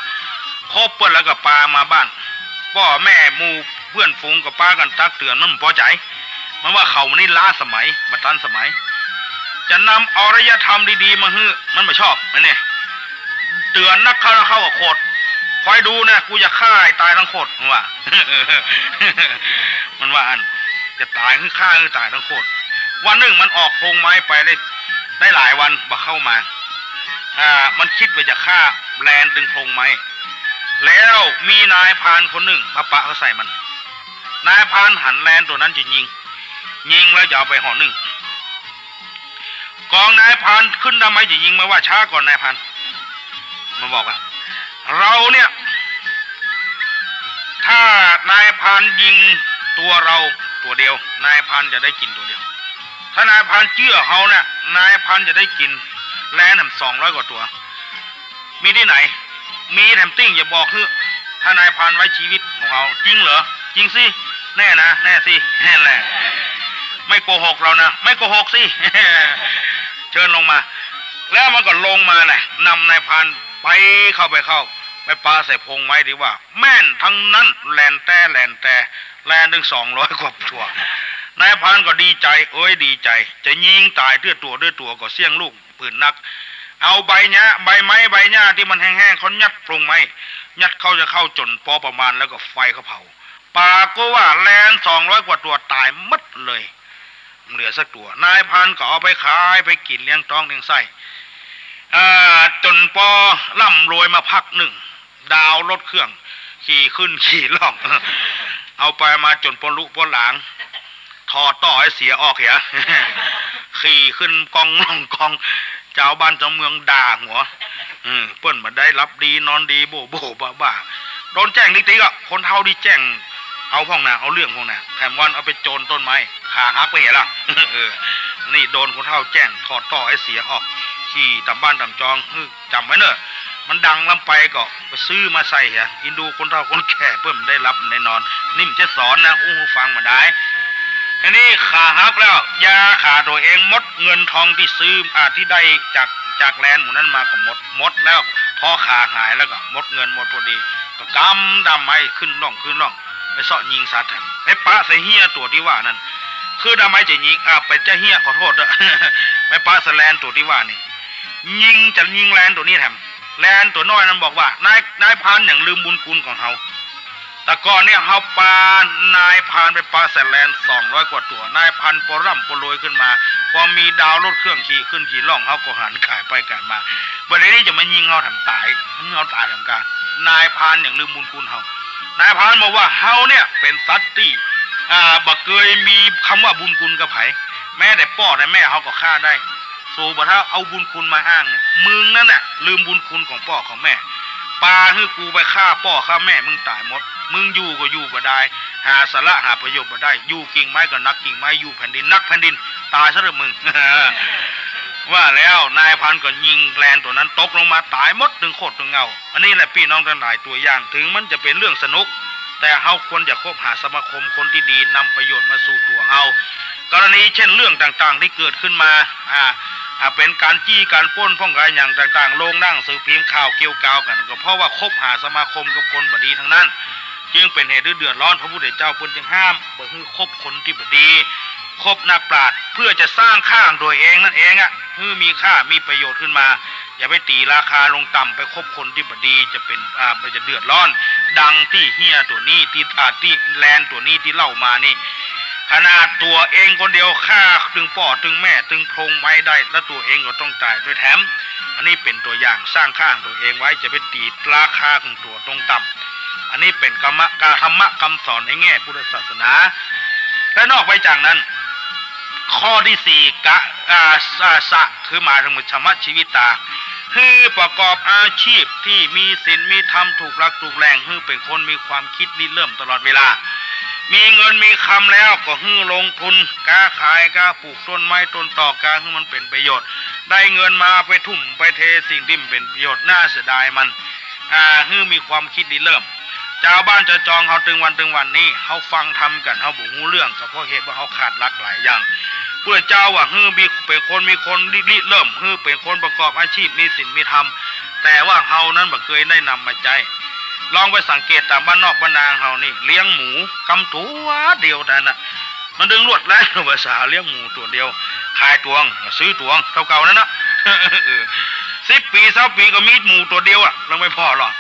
คบเปิ้นแล้วก็ปามาบ้าน ป้อแม่หมู่เปื้อนฝูงก็ปากั๋นตักเตือน มันบ่ปอใจ๋ มันว่าเฮานี่ล้าสมัย บ่ตันสมัย จะนำอารยธรรมดีๆ มาหื้อ มันบ่ชอบ อันนี้ เตือนนักเข้านักเข้าก็โขด คอยดูนะ กูจะฆ่าหื้อต๋ายตังโขด มันว่า มันว่าอั้น จะต๋ายหื้อฆ่าหื้อต๋ายตังโขด วันนึ่งมันออกพงไม้ไปได้ ได้หลายวันบ่เข้ามา อ่า มันกึ๊ดว่าจะฆ่าแลนตึงพงไม้ แล้วมีนายพรานคนนึ่งมาปะใส่มัน นายพรานหันแลนตั๋วนั้นจะยิง ยิงแล้วจะเอาไปห่อนึ่ง กองนายพรานขึ้นด้ามไม้จะยิง มันว่า "ช้าก่อนนายพราน" มันบอกว่า "เราเนี่ย ถ้านายพรานยิงตั๋วเราตั๋วเดียว นายพรานจะได้กิ๋นตั๋วเดียว ถ้านายพรานเจื้อเฮาเนี่ย นายพรานจะได้กิ๋นแลนแถมสองร้อยกว่าตั๋ว มีตี้ไหน มีแถมตี้ อย่าบอกหื้อ ถ้านายพรานไว้จีวิตของเฮา" "จริงเหรอ" "จริงสิ" "แน่นะ" "แน่สิ" "แน่แหละ ไม่โกหกเรานะ" "ไม่โกหกสิ" เชิญลงมา แล้วมันก็ลงมาแหละ นำนายพรานไปเข้า ไปเข้า ไปปาใส่พงไม้ตี้ว่า แม่นตังนั้น แลนแต๊แลนแต๊ แลนตึงสองร้อยกว่าตั๋ว นายพรานก็ดีใจ๋ เอ้ย ดีใจ๋ จะยิงต๋ายเตื้อตั๋วเตื้อตั๋วก็เสี้ยงลูก ปืนนัก เอาใบหญ้า ใบไม้ใบหญ้าตี้มันแห้งๆ เขายัดพงไม้ ยัดเข้าจะเข้าจ๋นปอประมาณแล้วก็ไฟเขาเผา ปรากฏว่าแลนสองร้อยกว่าตั๋วต๋ายหมดเลย เหลือสักตั๋ว นายพรานก็เอาไปขายไปกิ๋นเลี้ยงต๊องเลี้ยงไส้ อ่า จ๋นปอร่ำรวยมาพักนึ่ง ดาวน์รถเครื่อง ขี่ขึ้นขี่ล่อง เอาไปมาจ๋นปอลุปอหลัง ถอดต้อหื้อเสียออกเหีย ขี่ขึ้นกองล่องกอง จาวบ้านจาวเมืองด่าหัว เออ เปิ้นบ่ได้หลับดีนอนดี โบ้โบ้บ้าบ้า โดนแจ้งติ๊กๆ อะ คนเฒ่าตี้แจ้งเอาพ่องนะ เอาเรื่องพ่องนะ แถมวันเอาไปโจนต้นไม้ ขาหักไปเหียละ เออ นี่โดนคนเฒ่าแจ้ง ถอดต้อหื้อเสียออก ขี่ต๋ามบ้านต๋ามจอง หื้อ จ๋ำไว้เน่อ มันดังล้ำไปก็ไปซื้อมาใส่เหีย อินดูคนเฒ่าคนแก่เปิ้นบ่ได้หลับบ่ได้นอน นี่มันจะสอนนะ อู้หูฟังบ่ดาย อันนี้ขาหักแล้ว ยาขาตั๋วเอง หมดเงินทองตี้ซื้อ อ่า ตี้ได้จาก จากแลนหมู่นั้นมาก็หมด หมดแล้ว พอขาหายแล้วก็หมดเงินหมดพอดี ก็กำด้ามไม้ขึ้นล่องขึ้นล่อง ไปเซาะยิงสัตว์แถม ไปปะใส่เฮี้ยตั๋วตี้ว่านั้น คือด้ามไม้จะยิง อ่า ไปจะเฮี้ย ขอโทษเต๊อะ ไปปะใส่แลนตั๋วตี้ว่านี่ ยิง จะยิงแลนตั๋วนี้แถม แลนตั๋วน้อยนั้นบอกว่า นาย นายพรานหยังลืมบุญคุณของเฮา แต่ก่อนเนี่ยเฮาปานายพรานไปปะใส่แลนสองร้อยกว่าตั๋ว นายพรานปอร่ำปอรวยขึ้นมา ปอมีดาวรถเครื่องขี่ขึ้นขี่ล่อง เฮาก็หันขายไปขายมา บัดนี้จะมายิงเฮาแถมต๋าย ยิงเฮาต๋ายแถมกา นายพรานหยังลืมบุญคุณเฮา นายพรานบอกว่า เฮาเนี่ยเป๋นสัตว์ตี้ อ่า บ่เกยมีกำว่าบุญคุณกับใผ แม้แต่ป้อแต่แม่เฮาก็ฆ่าได้ สูบ่เต๊าเอาบุญคุณมาอ้างเนี่ย มึงนั่นแหละลืมบุญคุณของป้อของแม่ ปาหื้อกูไปฆ่าป้อฆ่าแม่มึงต๋ายหมด มึงอยู่ก็อยู่บ่ได้ หาสาระหาประโยชน์บ่ได้ อยู่กิ่งไม้ก็หนักกิ่งไม้ อยู่แผ่นดินหนักแผ่นดิน ต๋ายซะเถอะมึง ว่าแล้วนายพรานก็ยิงแลนตั๋วนั้นตกลงมาต๋ายหมดตึงโคตรตึงเหง้า อันนี้แหละปี้น้องตังหลายตั๋วอย่าง เถิงมันจะเป๋นเรื่องสนุก แต่เฮาควรจะคบหาสมาคมคนตี้ดี นำประโยชน์มาสู่ตั๋วเฮา กรณีเช่นเรื่องต่างๆ ตี้เกิดขึ้นมา อ่า อ่า เป๋นก๋านจี้ก๋านปล้นพ่องก๋านหยังต่างๆ ลงหนังสือพิมพ์ข่าวเกี่ยวกาวกั๋น ก็เพราะว่าคบหาสมาคมกับคนบ่ดีทั้งนั้น จึงเป๋นเหตุหื้อเดือดร้อน พระพุทธเจ้าเปิ้นจึงห้าม บ่หื้อคบคนตี้บ่ดี คบนักปราชญ์ เพื่อจะสร้างค่าของตั๋วเองนั่นเองอะ หื้อมีค่ามีประโยชน์ขึ้นมา อย่าไปตี๋ราคาลงต่ำ ไปคบคนตี้บ่ดี จะเป๋น อ่า มันจะเดือดร้อน ดังตี้เฮียตั๋วนี้ ตี้ อ่า ตี้แลนตั๋วนี้ตี้เล่ามานี่ ขนาดตั๋วเองคนเดียวฆ่าตึงป้อตึงแม่ตึงโพรงไม้ได้ แล้วตั๋วเองก็ต้องต๋ายตวยแถม อันนี้เป๋นตั๋วอย่าง สร้างค่าของตั๋วเองไว้ จะไปตี๋ราคาของตั๋วลงต่ำ อันนี้เป๋นกรรมะ กา ธรรมะกำสอนในแง่พุทธศาสนา และนอกไปจากนั้น ข้อตี้สี่ กะ อ่า สะ สะ คือหมายเถิงชมชีวิตา หื้อประกอบอาชีพตี้มีศีลมีธรรม ถูกหลักถูกแหล่ง หื้อเป๋นคนมีความกึ๊ดริเริ่มตลอดเวลา มีเงินมีคำแล้วก็หื้อลงทุน ก๊าขาย ก๊าปลูกต้นไม้ต้นตอก ก๊าหื้อมันเป๋นประโยชน์ ได้เงินมาไปทุ่มไปเทสิ่งตี้มันเป๋นประโยชน์ น่าเสียดายมัน อ่า หื้อมีความกึ๊ดริเริ่ม จาวบ้านจาวจองเฮาตึงวันตึงวันนี้ เฮาฟังธรรมกั๋น เฮาบ่ฮู้เรื่อง ก็เพราะเหตุว่าเฮาขาดหลักหลายอย่าง พุทธเจ้าว่าหื้อมี เป๋นคนมีคนริ ริเริ่ม หื้อเป๋นคนประกอบอาชีพ มีศีลมีธรรม แต่ว่าเฮานั้นบ่เกยได้นำมาใจ๊ ลองไปสังเกตต๋ามบ้านนอกบ้านนาเฮานี่ เลี้ยงหมูกำตั๋วเดียวนั้นน่ะ มันเถิงรวดแรง ภาษาเลี้ยงหมูตั๋วเดียว ขายตั๋ว ซื้อตั๋ว เต้าเก่านั้นน่ะ เออ สิบปี๋ ซาวปี๋ ก็มีหมูตั๋วเดียวอะ ลองไปผ่อลอ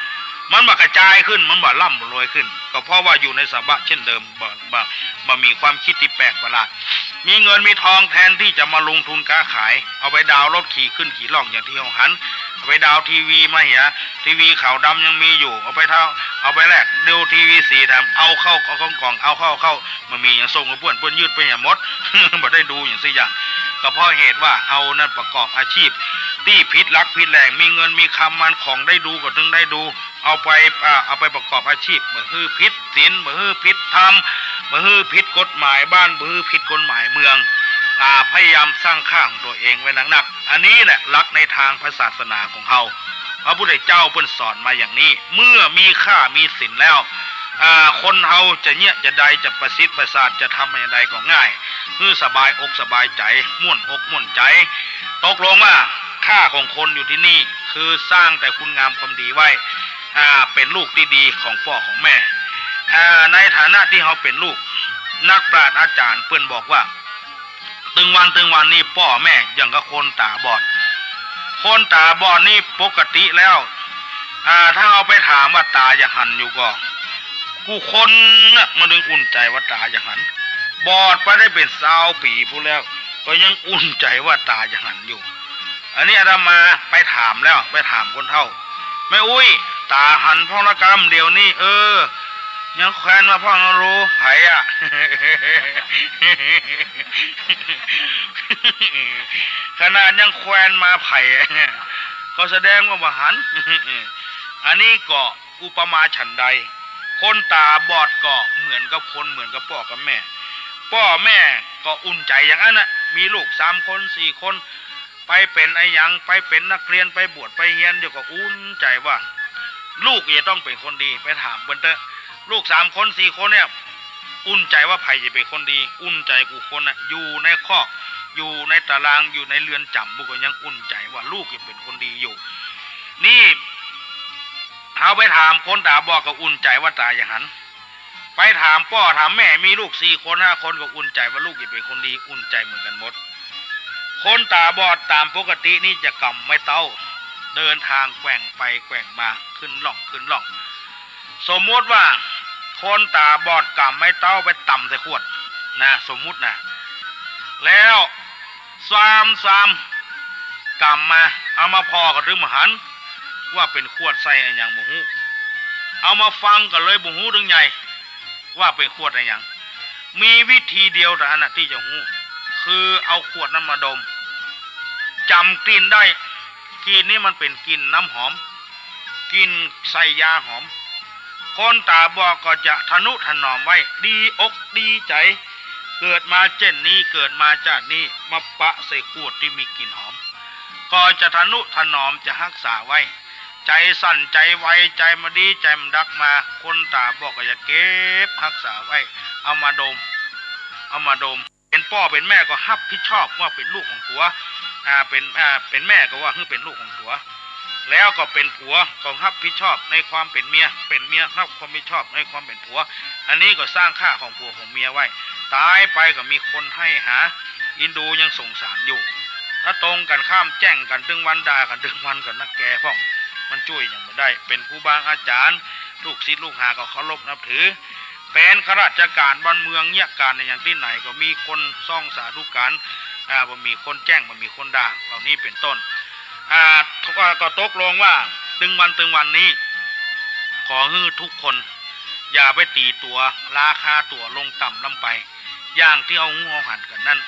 มันบ่กระจายขึ้น มันบ่ร่ำบ่รวยขึ้น ก็เพราะว่าอยู่ในสภาวะเช่นเดิม บ่ บ่ บ่มีความกึ๊ดตี้แปลกประหลาด มีเงินมีทองแทนตี้จะมาลงทุนก๊าขาย เอาไปดาวน์รถขี่ขึ้นขี่ล่องอย่างตี้เฮาหัน เอาไปดาวน์ทีวีมาเหีย ทีวีขาวดำยังมีอยู่ เอาไปเต้า เอาไปแลกดูทีวีสีแถม เอาเข้า เอาของก่อง เอาเข้า เข้า บ่มีหยังส่งหื้อเปิ้น เปิ้นยึดไปเหียหมด บ่ได้ดูหยังสักอย่าง ก็เพราะเหตุว่าเฮานั้นประกอบอาชีพตี้ผิดหลักผิดแหล่ง มีเงินมีคำมันของได้ดูก็เถิงได้ดู เอาไป อ่า เอาไปประกอบอาชีพ บ่หื้อผิดศีล บ่หื้อผิดธรรม บ่หื้อผิดกฎหมายบ้าน บ่หื้อผิดกฎหมายเมือง อ่า พยายามสร้างค่าของตั๋วเองไว้นักๆ อันนี้แหละหลักในตางพระศาสนาของเฮา พระพุทธเจ้าเปิ้นสอนมาอย่างนี้ เมื่อมีค่ามีศีลแล้ว อ่า คนเฮาจะเยียะจะใด จะประสิทธิ์ประสาท จะทำอย่างใดก็ง่าย หื้อสบายอกสบายใจ๋ ม่วนอกม่วนใจ๋ ตกลงว่าค่าของคนอยู่ตี้นี่ คือสร้างแต่คุณงามความดีไว้ อ่า เป๋นลูกตี้ดีของป้อของแม่ อ่า ในฐานะตี้เฮาเป๋นลูก นักปราชญ์อาจ๋ารย์เปิ้นบอกว่า ตึงวันตึงวันนี้ป้อแม่อย่างกับคนต๋าบอด คนต๋าบอดนี่ปกติแล้ว อ่า ถ้าเฮาไปถามว่าต๋ายังหันอยู่ก่อ กู้คนน่ะมันเถิงอุ่นใจ๋ว่าต๋ายังหัน บอดไปได้เป๋นซาวปี๋พู้นแล้ว ก็ยังอุ่นใจ๋ว่าต๋ายังหันอยู่ อันนี้อาตมาไปถามแล้ว ไปถามคนเฒ่า แม่อุ๊ย ต๋าหันพ่องละกำเดี๋ยวนี้ เออ ยังแควนมาพ่อง รู้ ใผอะ ขนาดยังแควนมา ใผอะ ก็แสดงว่าบ่หัน อันนี้ก็อุปมาฉันใด คนต๋าบอดก็เหมือนกับคน เหมือนกับป้อกับแม่ ป้อแม่ก็อุ่นใจ๋อย่างอั้นน่ะ มีลูกสามคนสี่คน ไปเป๋นอะหยัง ไปเป๋นนักเรียน ไปบวชไปเฮียนอยู่ก็อุ่นใจ๋ว่า ลูกจะต้องเป๋นคนดี ไปถามเปิ้นเต๊อะ ลูกสามคนสี่คนเนี่ย อุ่นใจ๋ว่าใผจะเป๋นคนดี อุ่นใจ๋กู้คนน่ะ อยู่ในคอก อยู่ในตาราง อยู่ในเรือนจ๋ำ บุก็ยังอุ่นใจ๋ว่าลูกจะเป๋นคนดีอยู่ นี่ เฮาไปถามคนต๋าบอดก็อุ่นใจ๋ว่าต๋ายังหัน ไปถามป้อถามแม่ มีลูกสี่คนห้าคนก็อุ่นใจ๋ว่าลูกจะเป๋นคนดี อุ่นใจ๋เหมือนกั๋นหมด คนต๋าบอดต๋ามปกตินี่จะก๋ำไม้เต๊า เดินตางแกว่งไปแกว่งมา ขึ้นล่องขึ้นล่อง สมมุติว่าคนต๋าบอดก๋ำไม้เต๊าไปตำใส่ขวดนะ สมมุตินะ แล้วซามซามก๋ำมา เอามาผ่อก็ตึงบ่หัน ว่าเป๋นขวดใส่อะหยังบ่ฮู้ เอามาฟังก็เลยบ่ฮู้ตึงใหญ่ ว่าเป๋นขวดอะหยัง มีวิธีเดียวเต้าอั้นนะตี้จะฮู้ คือเอาขวดนั้นมาดม จ๋ำกลิ่นได้ กลิ่นนี้มันเป๋นกลิ่นน้ำหอม กลิ่นใส่ยาหอม คนต๋าบอดก็จะทะนุถนอมไว้ ดีอกดีใจ๋ เกิดมาเจ้นนี้ เกิดมาจาตินี้ มาปะใส่ขวดตี้มีกลิ่นหอม ก็จะทะนุถนอม จะฮักษาไว้ ใจ๋สั่นใจ๋ไหว ใจ๋บ่ดี ใจ๋บ่ดักมา คนต๋าบอดก็จะเก็บฮักษาไว้ เอามาดม เอามาดม เป๋นป้อเป๋นแม่ก็ฮับผิดชอบว่าเป๋นลูกของตั๋ว อ่า เป๋น อ่า เป๋นแม่ก็ว่าหื้อเป๋นลูกของตั๋ว แล้วก็เป๋นผัวก็ฮับผิดชอบในความเป๋นเมีย เป๋นเมียฮับความผิดชอบในความเป๋นผัว อันนี้ก็สร้างค่าของผัวของเมียไว้ ต๋ายไปก็มีคนให้หา อินดูยังสงสารอยู่ ถ้าตรงกั๋นข้ามแจ้งกั๋นตึงวัน ด่ากั๋นตึงวันก็นักแกพ่อง มันจ้วยหยังบ่ได้ เป๋นครูบาอาจ๋ารย์ ลูกศิษย์ลูกหาก็เคารพนับถือ เป๋นข้าราชก๋านบ้านเมืองเยียะก๋านอะหยังตี้ไหนก็มีคนส่องสาธุก๋าน อ่า บ่มีคนแจ้ง บ่มีคนด่า เหล่านี้เป๋นต้น อ่า ก็ตกลงว่าตึงวันตึงวันนี้ ขอหื้อทุกคน อย่าไปตี๋ตั๋ว ราคาตั๋วลงต่ำล้ำไป อย่างตี้เฮาฮู้เฮาหันกั๋นนั้น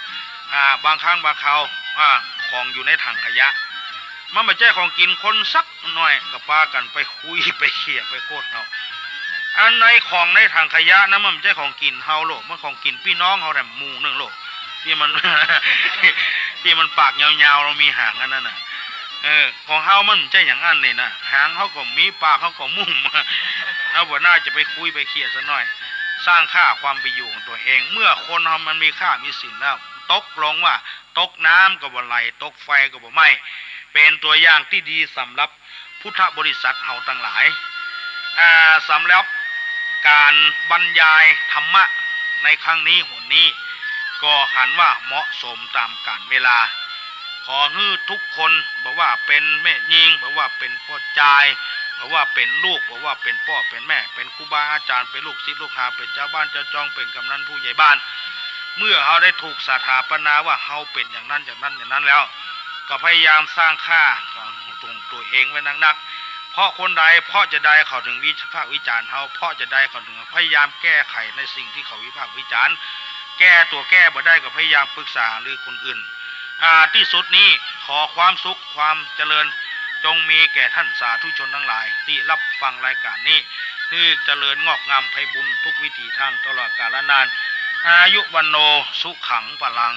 อ่า บางครั้งบางคราว อ่า ของอยู่ในถังขยะ มันบ่ใจ้ของกิ๋นคนสักหน่อย ก็ปากั๋นไปคุยไปเขี่ยไปโคตรเอา อันในของในถังขยะนั้นมันบ่ใจ้ของกิ๋นเฮาโลก มันของกิ๋นปี้น้องเฮาแถมหมู่นึ่งโลก ตี้มัน ตี้มันปากยาวๆ แล้วมีหางอันนั้นน่ะ เออ ของเฮามันบ่ใจ้อย่างอั้นนี่นะ หางเฮาก็มี ปากเฮาก็มุ่ง เฮาบ่น่าจะไปคุยไปเขี่ยสักหน่อย สร้างค่าความเป๋นอยู่ของตั๋วเอง เมื่อคนเฮามันมีค่ามีศีลแล้ว ตกลงว่า ตกน้ำก็บ่ไหล ตกไฟก็บ่ไหม้ เป๋นตั๋วอย่างตี้ดีสำหรับพุทธบริษัทเฮาตังหลาย อ่า สำหรับก๋านบรรยายธรรมะในครั้งนี้หนนี้ ก็หันว่าเหมาะสมต๋ามกาลเวลา ขอหื้อทุกคน บ่ว่าเป๋นแม่ญิง บ่ว่าเป๋นป้อจาย บ่ว่าเป๋นลูก บ่ว่าเป๋นป้อเป๋นแม่ เป๋นครูบาอาจ๋ารย์ เป๋นลูกศิษย์ลูกหา เป๋นจาวบ้านจาวจอง เป๋นก๋ำนันผู้ใหญ่บ้าน เมื่อเฮาได้ถูกสถาปนาว่าเฮาเป๋นอย่างนั้นอย่างนั้นอย่างนั้นแล้ว ก็พยายามสร้างค่าของตั๋วเองไว้นักๆ เพราะคนใด เพราะจาใดเขาถึงวิพากษ์วิจารณ์เฮา เพราะจาใดเขาถึงพยายามแก้ไขในสิ่งตี้เขาวิพากษ์วิจารณ์ แก้ตั๋วแก้บ่ได้ก็พยายามปรึกษาหารือคนอื่น อ่า ตี้สุดนี้ขอความสุขความเจริญ จงมีแก่ท่านสาธุชนตังหลายตี้ฮับฟังรายก๋านนี้ หื้อเจริญงอกงามไพบูลย์ทุกวิถีทางตลอดกาลนาน อายุวัณโณ สุขัง พลัง